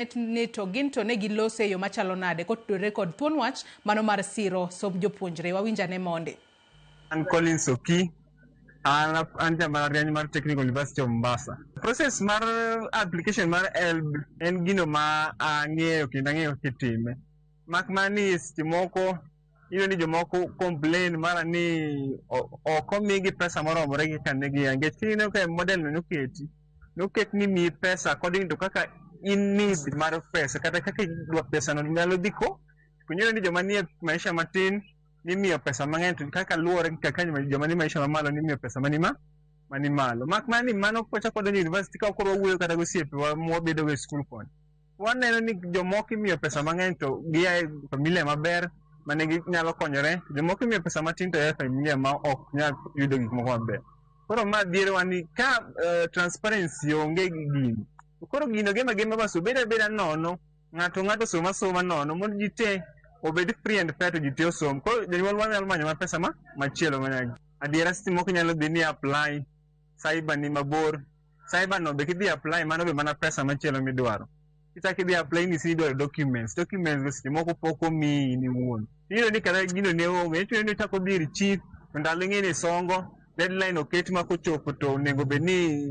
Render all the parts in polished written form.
Ni to gin to ne gilose e yo machalo nade kotudore kod thuon wach mano mar siro somb jopuonjre. Wawinj ane mondi. An Collins Oki, an ja mbalariany mar Technical University of Mombasa. Process mar application mar HELB en gino ma ang'eyo kendo ang'eyo kaka itime. Mak mana ni seche moko iyudo ni jomoko complain mara ni ok omigi pesa moromore gi kaka ne gia. Nikech kineno ka model no noketi, noket ni miyi pesa according to kaka in need mar pesa kata kaka idwa pesa no nyalo dhi ko. Iyudo ni joma nie maisha matin nimiyo pesa mang'eny to kaka luwore gi kaka joma ni maisha mamalo nimiyo pesa mani ma mani malo. Mak mana ni mano kwachako wadonjo e university ka koro wawuoyo kata gi osiepewa mwabedo go e skul koni. Waneno ni jomoko imiyo pesa mang'eny to gia e familia maber mane ginyalo konyore. Jomoko imiyo pesa matin to ya e familia ma ok nyal yudo gik moko maber. Koro ma dhierowa ni ka transparency onge gi gini. Koro gino gema gema bas obed abeda nono ng'ato ng'ato som asoma nono mondo ji te obed free and fair to ji te osom. Koro jonyuol wa nyalo manyo mana pesa ma machielo manyagi. Adiera seche moko inyalo dhi ni apply cyber ni mabor. Cyber no be kidhi apply mano be mana pesa machielo midwaro. Kichak idhi apply ni idwaro documents. Documents go seche moko pok omiyi in iwuon. Iyudo ni kata gino ne onge. Ichuno ni ochako dhi ir chief to ndalo ing'e ni songo. Deadline oket ma kochopo to onego bed ni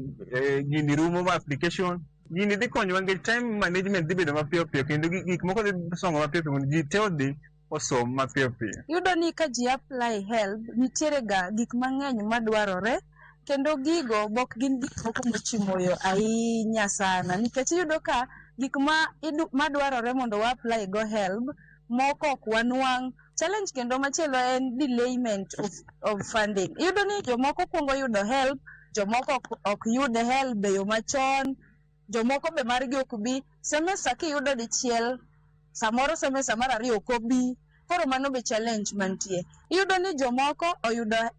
gini rumo ma application. Gini dhi konyowa nikech time management dhi bedo mapiyo piyo kendo gik moko dhi songo mapiyo piyo mondo ji te odhi osom mapiyo piyo. Iyudo ni ka ji apply HELB, nitiere ga gik mang'eny madwarore kendo gigo bok gin gik moko mochimo yo ahinya sana nikech iyudo ka gik ma madwarore mondo wa apply go HELB moko ok wanwang'. Challenge kendo machielo en delayment of funding. Iyudo ni jomoko kuongo yudo HELB, jomoko ok yud HELB e yo machon, jomoko be margi ok bi. Semester kiyudo dichiel, samoro semester mar ariyo ok obi. Koro mano be challenge mantie. Iyudo ni jomoko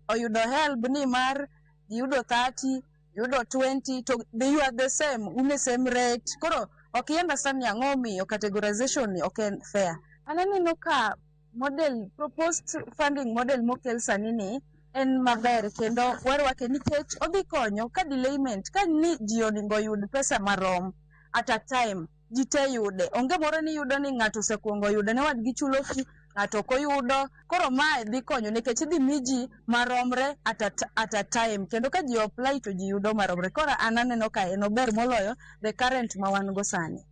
oyudo HELB ni mar giyudo 30, giyudo 20 to they are the same, un e same rate. Koro ok i understand ni ang'o omiyo categorization ni ok en fair. An aneno ka model, proposed funding model mokel sani ni en maber kendo warwake nikech odhi konyo ka delayment, ka ni ji oningo oyud pesa marom at a time, ji te yude. Onge moro ni iyudo ni ng'ato osekuongo yudo ne wadgi chulo fee, ng'ato ok oyudo. Koro mae dhi konyo nikech idhi mi ji maromre at a time kendo ka ji apply to ji yudo maromre. Koro an aneno ka en ober moloyo the current ma wan go sani.